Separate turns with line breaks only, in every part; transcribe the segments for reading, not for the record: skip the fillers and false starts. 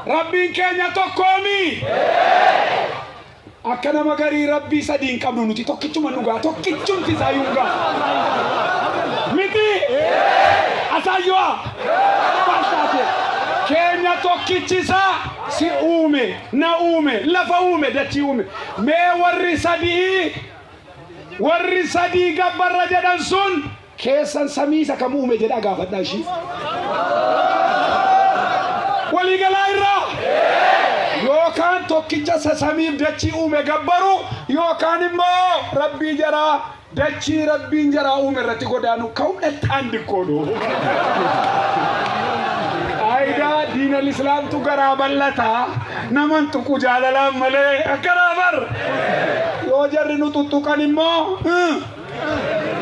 Rabbiin keenya tokkoomi? Akka nama garii Rabbii sadii hin qabnu nuti tokkichuma dhugaa tokkichumti isaa yungaa. Miti? Asaayyoo! Maal taate? Keenya tokkichi isaa si uume, na uume, lafa uume, dachii uume. Mee warri sadii warri sadii gabbarra jedhan sun keessan samii isa kam uume jedhaa gaafadhaa ishii. Waliigalaa irraa yookaan tokkicha isa samiif dachii uume gabbaru yookaan immoo rabbii jaraa dachii rabbiin jaraa uume irratti godaanu ka'uudhattaan dikkoodhu. Qaayidaa diinal islaamtu garaa bal'ata naman tuqu jaalalaan malee akkanaa bar yoo jarri nu tuttuqan immoo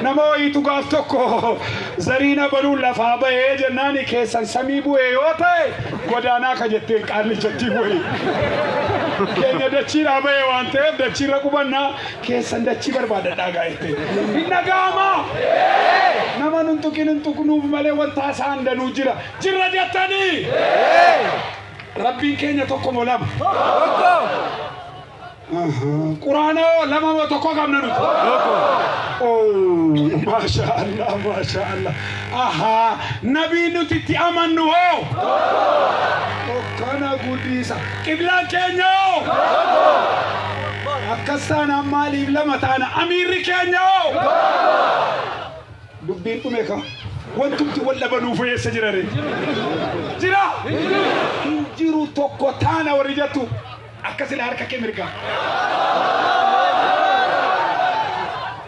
nama wayiitu gaaf tokko zariin abaluun lafaa bahee jennaan keessan samii bu'e yoo ta'e godaanaa ka jetteen qaallichatti bu'e. Keenya dachiidhaa bahee waan ta'eef dachiirra qubannaa keessan dachii barbaadadhaa gaa jette. Hin dhaga'amaa? Nama nun tuqin hin tuqnuuf malee wanta haasa'an danuu jira. Jirra jettanii? Rabbiin keenya tokko moo lama?
Tokko.
Quraana hoo lama moo tokko qabna nuti?
Tokko.
Oh, maasha Allah, maasha Allah. Ahaa, nabii nuti itti amannu hoo? Tokkana guddisa. Qiblaan keenya hoo? Akkas taanaan maaliif lama taana? Amiirri keenya hoo? Dubbiin dhume ka. Wantumti wal dhabanuuf eessa jira ree? Jira? Hin jiru tokko taana warri jettu. Akka sila harka kee mirgaa.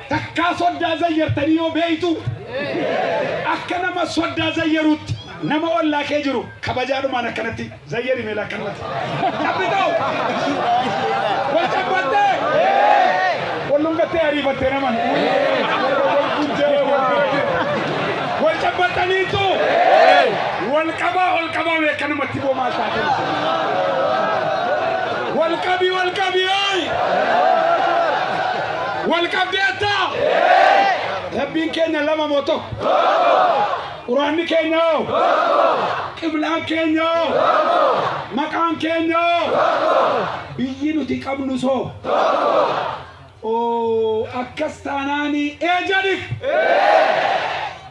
Takkaa soddaa zayyartanii yoo beeytu akka nama soddaa zayyaruutti nama ollaa kee jiru kabajaadhumaan akkanatti zayyari meela akkanumatti. Cabbitoo! Wal cabbattee! Wal dhungattee ariifattee naman. Wal gujjee wal bira jee. Wal cabbattaniitu! Wal qabaa ol qabaa mee akkanumatti boo maal taatan? Wal qabi wal qabi hey! Wal qabdeetta? Rabbiin keenya lama moo tokko? Quraanni keenya hoo? Qiblaan keenya hoo? Maqaan keenya hoo? Biyyi nuti qabnus hoo? Oo, akkas taanaani ee jedhi.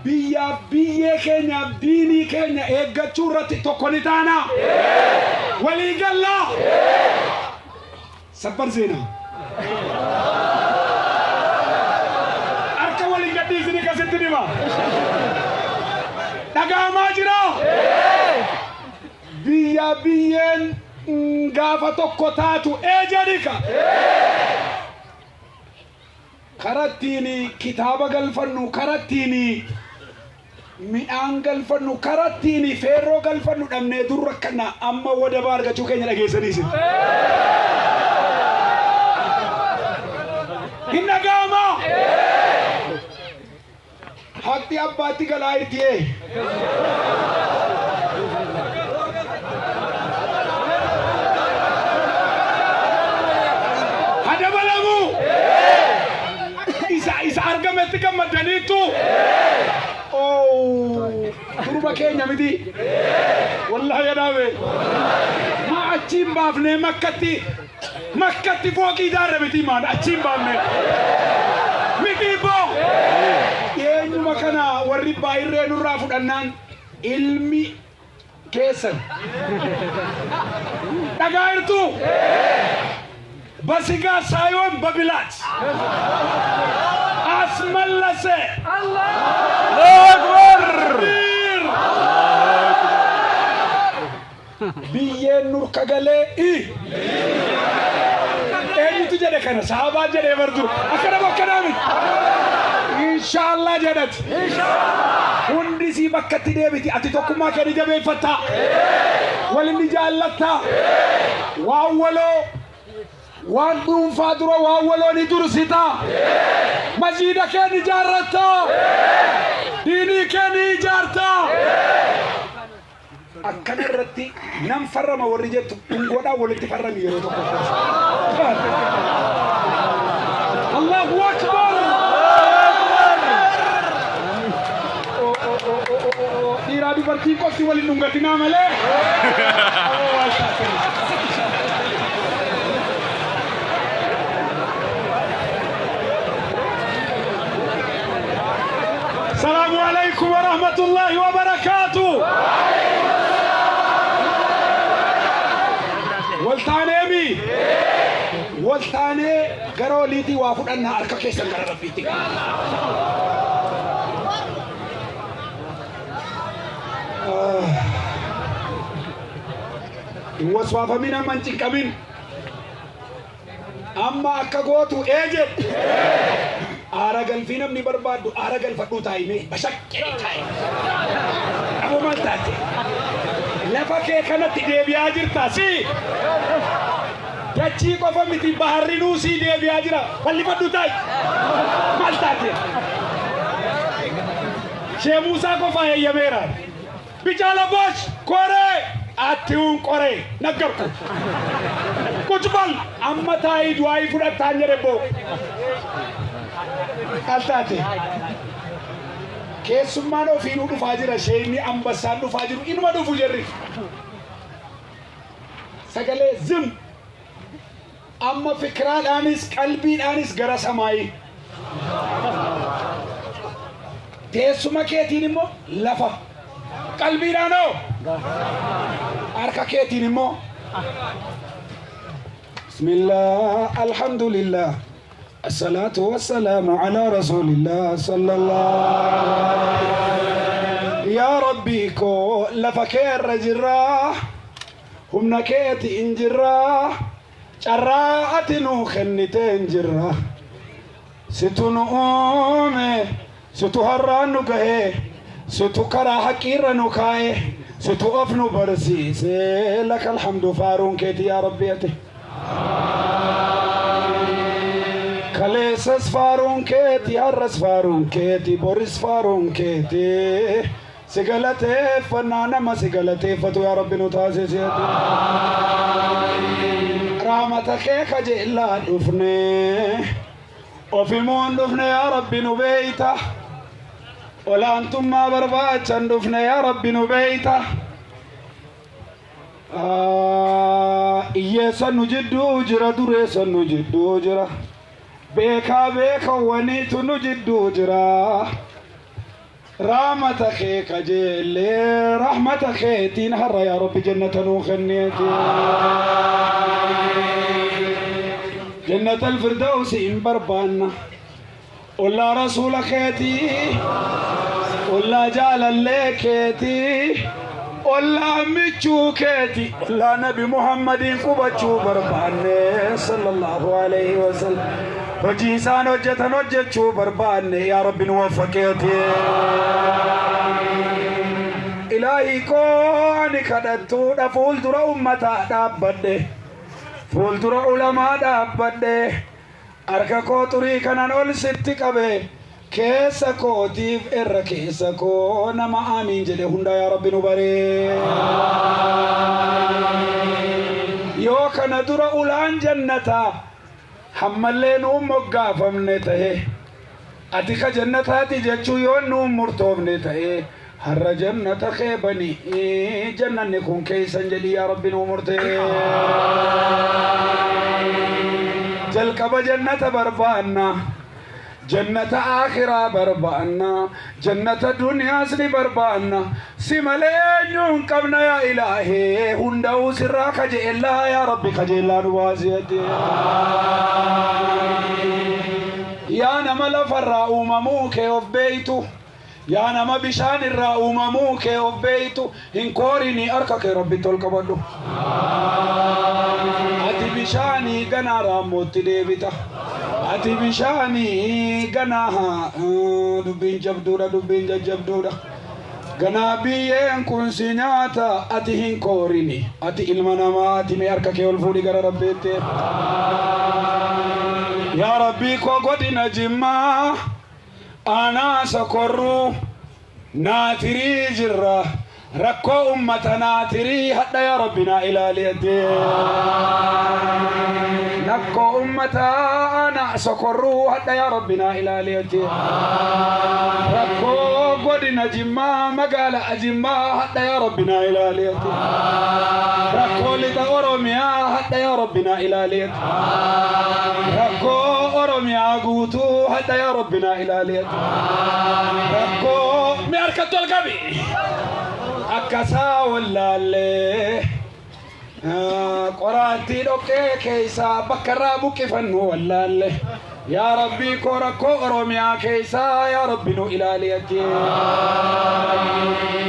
Biyyaaf biyyee keenyaaf diinii keenya eeggachuu irratti tokko ni taana. Walii gallaa. Sabbar seenaa. Harka waliin gadhiisini kasitti dhima. Dhaga'amaa jira. Biyya biyyeen gaafa tokko taatu ee jedhika. Kara ittiin kitaaba galfannu, kara ittiin midhaan galfannu, kara ittiin feerroo galfannu dhabnee dur rakkanna amma wadaba argachuu keenya dhageessanii isin. Hin dhaga'amaa? Haqxi abbaatti galaa jirti ee. Ha dabalamu. Isa isa argametti gammaddaniittu. Oh, durba keenya miti. Wallahi jedhame. Ma achiin baafnee makkatti Makkatti fooqii ijaarre miti maan achiin baafne. Miti ibboo. Dhiyeenyuma kana warri baay'irree nurraa fudhannaan ilmi keessan. Dhagaa jirtuu? Basigaa saayoon babilaat. Asmallase.
Allahu Akbar.
Takbiir. Biyyeen nurka galee i. Eenyutu jedhe kana? Sahabaa jedhee bar dur. Akkana moo akkanaa miti? Inshaallah jedhati. Hundi sii bakkatti deebiti. Ati tokkummaa kee ni jabeeffatta. Walin ni jaallatta. Waan waloo waan dhuunfaa dura waan waloo ni dursita. Masjiida kee ni ijaarratta. Diinii kee ni ijaarta. Akkana irratti nan farrama warri jettu dhungoodhaan walitti farrami yeroo tokko. Allahu Akbar! Dhiiraa dubartii qofti waliin dhungatinaa malee. Maal taate? Salaamu alaikum wa rahmatullahi wa barakaatu. Waltaaneemi. Waltaanee gara oliitii waa fudhannaa, harka keessan gara Rabbiitti. Hin waswaafamin, amma hin cinqamin. Amma akka gootu ee jedhu. Aara galfii namni barbaaddu aara galfadhuu taa'imee bashaqqee taa'e. Amma maal taate? Lafa kee kanatti deebi'aa jirta si. Dachii qofa miti, baharrinuu sii deebi'aa jira. Bal'ifadhu taa'i. Maal taate? Shee Muusaa qofa eeyyameera. Bicaa labboosh koree attiuun qoree naggarku. ቁጭ በል amma taa'ii du'aayii fudhattaan jedhe boo. Maal taate? Keessummaan ofiinuu dhufaa jira. Sheeyni ambassaan dhufaa jiru. Inuma dhufu jerri. Sagalee zim. Amma fikiraadhaanis qalbiidhaanis gara samaayii. Teessuma keetiin immoo lafa. Qalbiidhaanoo? Harka keetiin immoo. Bismillah, alhamdulillah. الصلاة والسلام على رسول الله صلى الله. يا ربي koo lafa keerra jirraa, humna keeti in jirraa, carraa ati nuu kenniteen jirra. Situ nu uume, situ har'aan nu gahe, situ karaa haqiirra nu kaa'e, situ of nu barsiise. لك الحمد, faaruun keeti yaa Rabbi ati. Kaleessas faaruun keeti, har'as faaruun keeti, boris faaruun keeti. Si galateeffannaa, nama si galateeffatu yaa Rabbi nu taasisi. Raamata kee kajeellaa dhufne, ofimuun dhufne, yaa Rabbi nu beeyta. Olaantummaa barbaachan dhufne, yaa Rabbi nu beeyta. Hiyyeessa nu jidduu jira, dureessa nu jidduu jira. Beekaa beekawwaniitu nu jidduu jira. Raamata kee kajeellee, rahmata keetiin har'a yaa Rabbi jannata nuu kenneeti. Jannata alfirdausi hin barbaanna. Ollaa rasuula keetii, ollaa jaalallee keetii, ollaa michuu keeti, ollaa Nabi Muhammadiin qubachuu barbaanne صلى الله عليه وسلم. Hojii isaan hojjetan hojjechuu barbaanne, yaa Rabbi nu waffaqeeti. Ilaahii koo, ani kadhattuudha, fuuldura ummataa dhaabbadhe, fuuldura ulamaa dhaabbadhe, harka koo xurii kanan ol sitti qabe, keessa kootiif irra keessa koo nama amiin jedhe hunda yaa Rabbi nu baree. Yoo kana dura ulaan jannataa hammallee nuun moggaafamne ta'e, ati ka jannataati jechuu yoo nuun murtoofne ta'e, har'a jannata kee bani, jannanni kun keeysan jedhi yaa Rabbi nuu murtee. Jalqaba jannata barbaanna. Jannata akhiraa barbaanna, jannata duniyaas ni barbaanna. Si malee eenyuun qabna yaa ilaahee? Hunda'uu sirraa kajeellaa, yaa Rabbi kajeellaa nu baasiyatti. Yaa nama lafarraa uumamuu kee of beeytu, yaa nama bishaan irraa uumamuu kee of beeytu, hin koorinii, harka kee Rabbitti ol qabadhu. Ati bishaanii ganaa raammootti deebita. Ati bishaanii ganaa, dubbiin jabduudha, dubbiin jajjabduudha. Ganaa biyyeen kun si nyaata, ati hin koorini. Ati ilma namaati, mee harka kee ol fuudhi gara Rabbiitti. Yaa Rabbii koo, godina Jimmaa aanaa Sokorruu naatirii jirra. Rakkoo ummata naatirii hadha yaa Rabbi naa ilaaliyate. Rakkoo ummata ana sokorruu hadha yaa Rabbi naa ilaaliyate. Rakkoo godina Jimmaa magaalaa Jimmaa hadha yaa Rabbi naa ilaaliyate. Rakkoo lixa Oromiyaa hadha yaa Rabbi naa ilaaliyate. Rakkoo Oromiyaa guutuu hadha yaa Rabbi naa ilaaliyate. Rakkoo mi harkatti ol qabi. Akkasaa wallaallee qoraattii dhoqqee keessaa bakka irraa buqqifannu wallaalle. Yaa Rabbii koo rakkoo Oromiyaa keessaa yaa Rabbi nu ilaaliyate.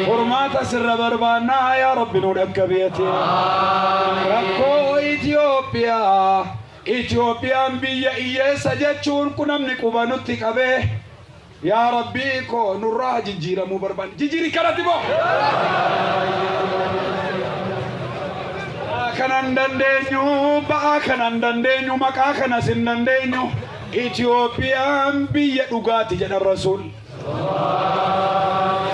Furmaata sirra barbaannaa yaa Rabbi nu dhaqqabiyate. Rakkoo Itoophiyaa, Itoophiyaan biyya hiyyeessa jechuun kun namni quba nutti qabee yaa Rabbii koo nurraa jijjiiramuu barbaanne. Jijjiiri kanatti moo? Kanan dandeenyu ba'aa kanan dandeenyu maqaa kanas hin dandeenyu. Itoophiyaan biyya dhugaati jedhan Rasuul.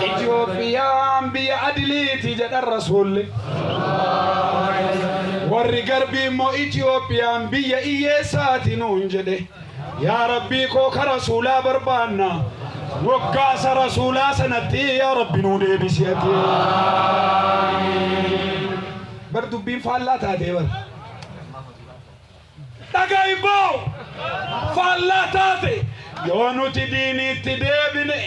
Itoophiyaan biyya adiliiti jedhan Rasuulli. Warri garbii immoo Itoophiyaan biyya hiyyeessaati nuun jedhe. Yaa Rabbii koo ka Rasuulaa barbaanna. Moggaasa Rasuulaa sanatti yaa Rabbi nuu deebisi ati. Bar dubbiin faallaa taatee bar. Dhaga'i boo faallaa taate yoo nuti diiniitti deebine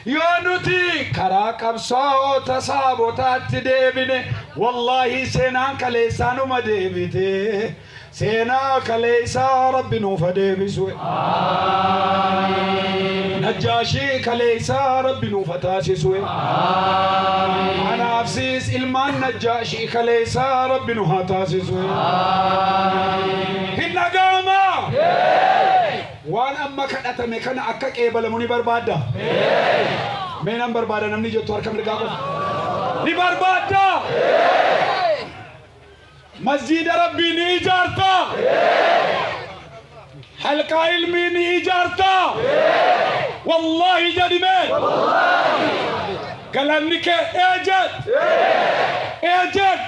yoo nuti karaa qabsaa'ota saabotaatti deebine wallaahi seenaan kaleessaa numa deebite. Seenaa kaleessaa Rabbi nuuf haa deebisu. Najjaashii kaleessaa Rabbi nuuf haa taasisu. Anaaf siis ilmaan Najjaashii kaleessaa Rabbi nu haa taasisu. Hin dhaga'ama. Waan amma kadhatame kana akka qeebalamu ni barbaadda. Mee nan barbaada namni jettu harka mirgaa qofa. Ni barbaadda. Masjiida Rabbii ni ijaarta. Halqaa ilmii ni ijaarta. Wallaahi jedhime. Galanni kee ee jedh. Ee jedh.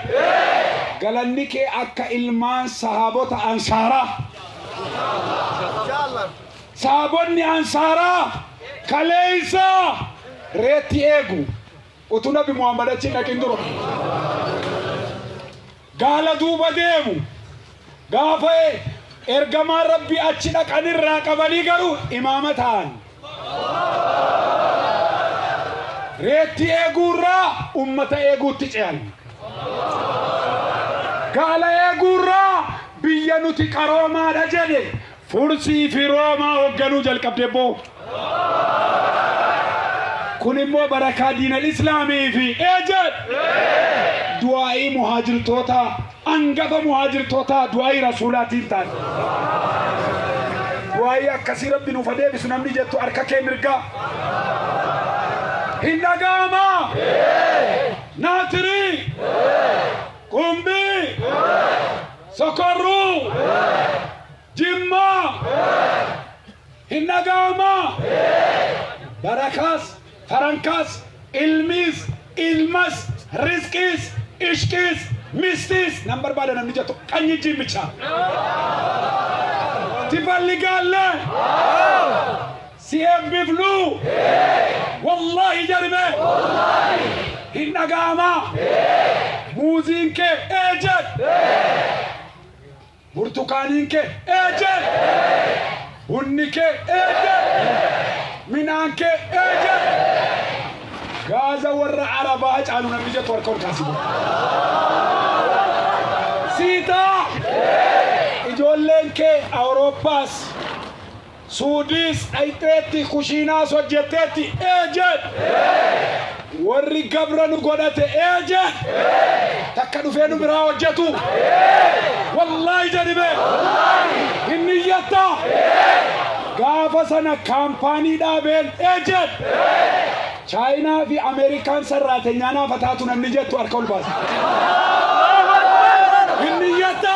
Galanni kee akka ilmaan sahaabota ansaaraa. Sahaabonni ansaaraa kaleessa reetti eegu. Utuu Nabi Muhammad achi hin dhaqin dura. Gaala duuba deemu. Gaafa ergamaan Rabbii achi dhaqanirraa qabanii garuu imaama ta'an. Reetti eeguurraa ummata eeguutti ce'an. Gaala eeguurraa biyya nuti qaroomaadha jedhe Fursii fi Roomaa hoogganuu jalqabde boo. Kun immoo barakaa diinal Islaamii fi eejedh du'aa'ii muhaajirtootaa angafa muhaajirtootaa du'aa'ii rasuulaatiin taate. Du'aa'ii akkasii Rabbi nuuf deebisu namni jettu harka kee mirgaa. Hin dhaga'amaa. Naatirii. Qumbii. Sokorruu. Jimmaa. Hin dhaga'amaa. Barakaas, farankaas, ilmiis, ilmas, rizqiis, ishqiis, mistiis nan barbaada namni jettu qanyi jimmicha. Tifalligaalle. Si eebbifnu. Wallaahi jedhime. Hin dhaga'amaa. Muuziin kee ee jedh. Burtukaaniin kee ee jedh. Bunni kee ee jedh. Midhaan kee ee jedh. Gaaza warra Arabaa caalu namni jettu harka ol kaasi. Siitaa. Ijoolleen kee Awurooppaas Suudiis dhayxeetti kushiinaas hojjetteetti ee jedh. Warri gabra nu godhate ee jedh. Takka dhufee nu biraa hojjetu. Wallaahi jedhime. Hin niyyatta. Gaafa sana kaampaanii dhaabeen ee jedh. Chaayinaa fi Ameerikaan sarraatenyaa naafa taatu namni jettu harka ol baasa. Hin niyyatta.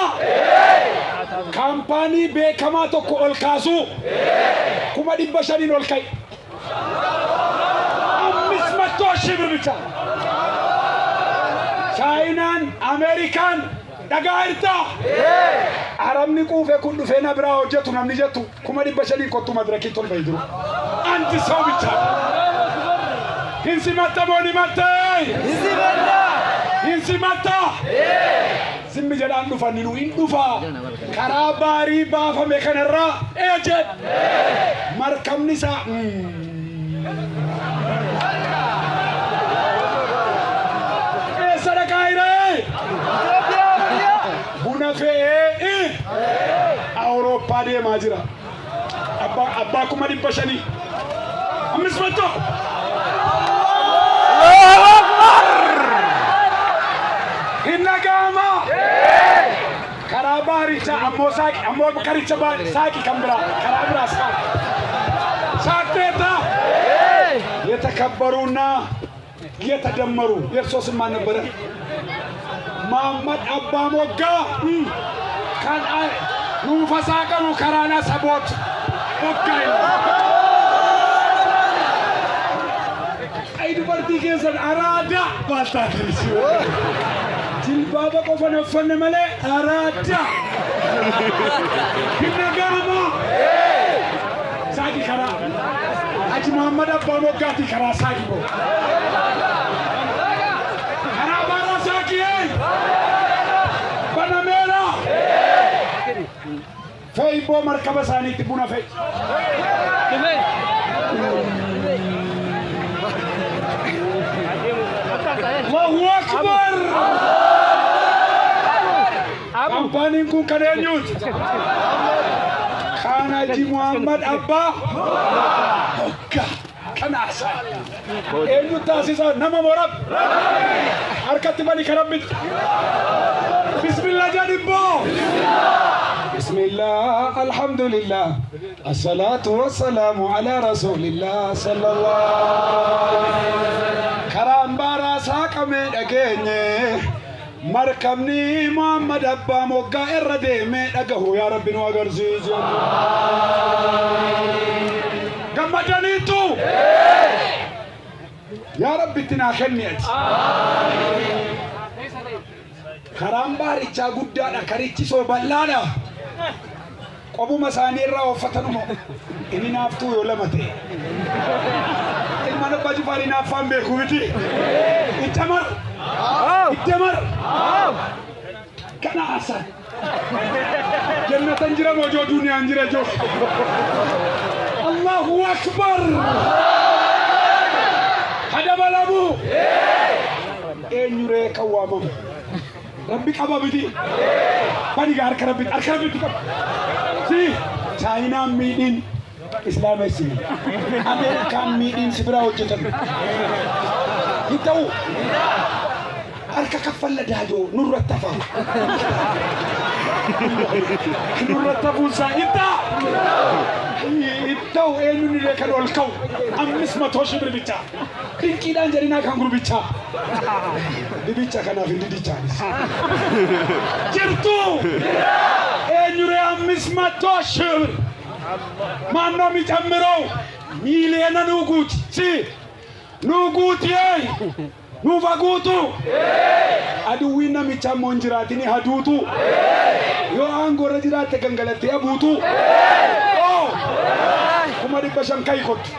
Kaampaanii beekamaa tokko ol kaasuu 500,000 ol ka'i. 500 ሺህ ብር ብቻ. Chaayinaan, Ameerikaan dhagaa irtaa. Arabni quufe kun dhufee na biraa hojjetu namni jettu 500,000 kottu madirakii tolba jiru. Anti ሰው ብቻ hin simattamoo ni mattee hin simatta simmi jedhaan dhufan nu hin dhufa karaa baarii baafame kanarraa ee jedh markabni isaa eessa dhaqaa jiree buna fe'ee Awurooppaa deemaa jira abbaa 500,000 ammis mattoo Hinagama. Karaa ammoo saaqi ammoo karicha saaqi kan biraa karaa biraa saaqi saaqteeta የተከበሩና የተደመሩ የእርሶ ስም ማን ነበረ? መሐመድ አባ ሞጋ kan nuufa saaqamu karaana saboot ሞጋ ay dubartii keessan araada maaltaatanis jilbaaba qofa hin uffanne malee araada hin dhaga'amu saaqi karaa Haji Muhammad Abbaa Moggaati karaa saaqi boo karaa baraa saaqi banameera fe'i boo markaba isaaniitti buna fe'i. Allahu Akbar! Kaampaaniin kun kan eenyuuti? Kan Haji Muhammad Abbaa Moggaa kan haasaa. Eenyu taasisaa nama moo Rabbi? Harkatti bani kan Rabbitti. Bismillah jedhi boo. Bismillah, alhamdulillah, assalatu wassalamu ala rasulillah sallallahu karaan baaraa saaqamee dhageenye markabni Muhammad Abbaa Moggaa irra deemee dhagahu yaa Rabbi nu agarsiisi. Gammadaniitu yaa Rabbi itti naa kenni ati. Karaan baarichaa guddaadha, karichi soo bal'aadha. Qobuma isaanii irraa uffatanuma inni naaftuu yoo lama ta'e. Ilmaan abbaa Jifaarii naaffaan beeku miti. Itti amar. Itti amar. Kana haasaa. Jannatan jira moo joo duniyaan jira joo. Allahu Akbar. Hadabalamu. Eenyuree kan waamamu. Rabbi qaba miti. Bani harka Rabbi harka Rabbitti qaba. Si Chaayinaan miidhiin Islaamessi. Ameerikaan miidhiin si biraa hojjetan. Hin ta'u. Harka kaffalla daajoo nurratti hafa. Nurratti hafuunsaa hin ta'a. Hin ta'u eenyuun illee kan ol ka'u. 500,000 ብር ብቻ. Dinqiidhaan jedhinaa kan gurbichaa. Dibicha kanaaf hin didichaanis. Jirtu eenyuree 500,000 ብር ማነው የሚጨምረው? ሚሊየነ ኑጉት ሲ ኑጉት nuufa guutu aduwwiin namichaa immoo hin jiraatini haduutu yoo aangoo irra jiraatte gangalattee abuutu 500,000 ka'i kottu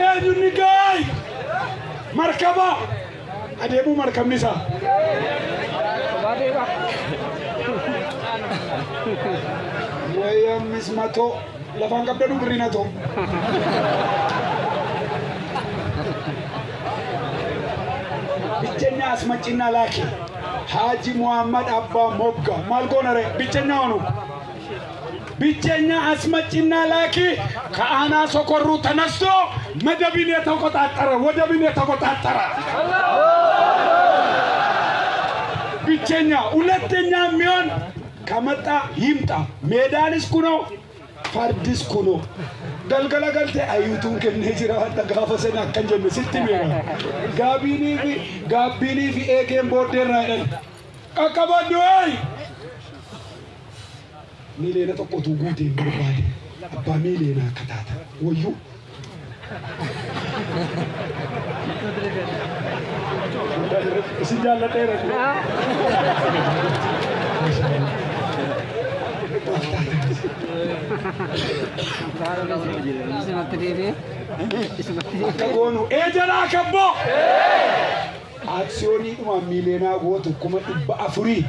eenyunni gaay markaba adeemuu markabni isaa ወይ 500 lafaan qabdanu birriin haa ta'u. ብቸኛ አስመጪና ላኪ ሀጂ ሙሐመድ አባ ሞጋ ማልጎነሬ ብቸኛ ሆኑ። ብቸኛ አስመጪና ላኪ ከአና ሶኮሩ ተነስቶ መደብን የተቆጣጠረ ወደብን የተቆጣጠረ ብቸኛ። ሁለተኛ የሚሆን ከመጣ ይምጣ። ሜዳንስኩ ነው fardisku no galgala galte ayyutuun kennee jira wadda gaafa sana akkan jenne sitti meera gaabbiinii fi eegeen booddee irraa jedhan qaqqabadhu hey miiliyoona tokkotu guutee hin barbaade abbaa miiliyoona akka taata wayyuu Isin jaalladheera. Akka goonu ee jalaa kabboo. Aksiyoonii dhuma miileenaa gootu 400,000.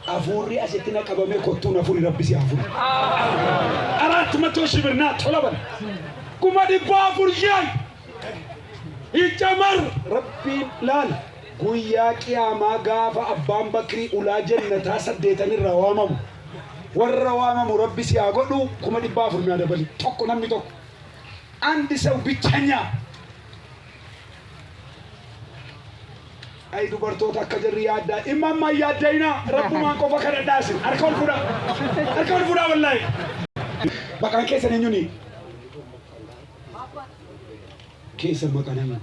Afuurri asitti na qabame kottuun afurii rabbi si afuri. 400,000 ብር ና ቶሎ በል 400,000 ሺህ ይጨመር rabbiin laal guyyaa qiyaamaa gaafa abbaan bakrii ulaa jannataa saddeetan irraa waamamu warra waamamu rabbi si haa godhu 400,000 naa dabali tokko namni tokko አንድ ሰው ብቸኛ ay dubartoota akka jarri yaaddaa dhimma ammaa yaaddayna rabbumaan qofa kadhadhaasin harka ol fuudhaa harka ol fuudhaa wallaahi maqaan keessan eenyuni keessan maqaan eenyu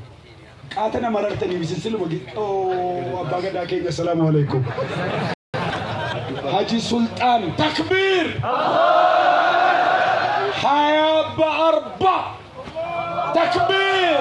qaata nama rartanii bisinsiluma abbaa gadaa keenya assalaamu alaikum Haji Sultaan takbiir 20 በ40 takbiir.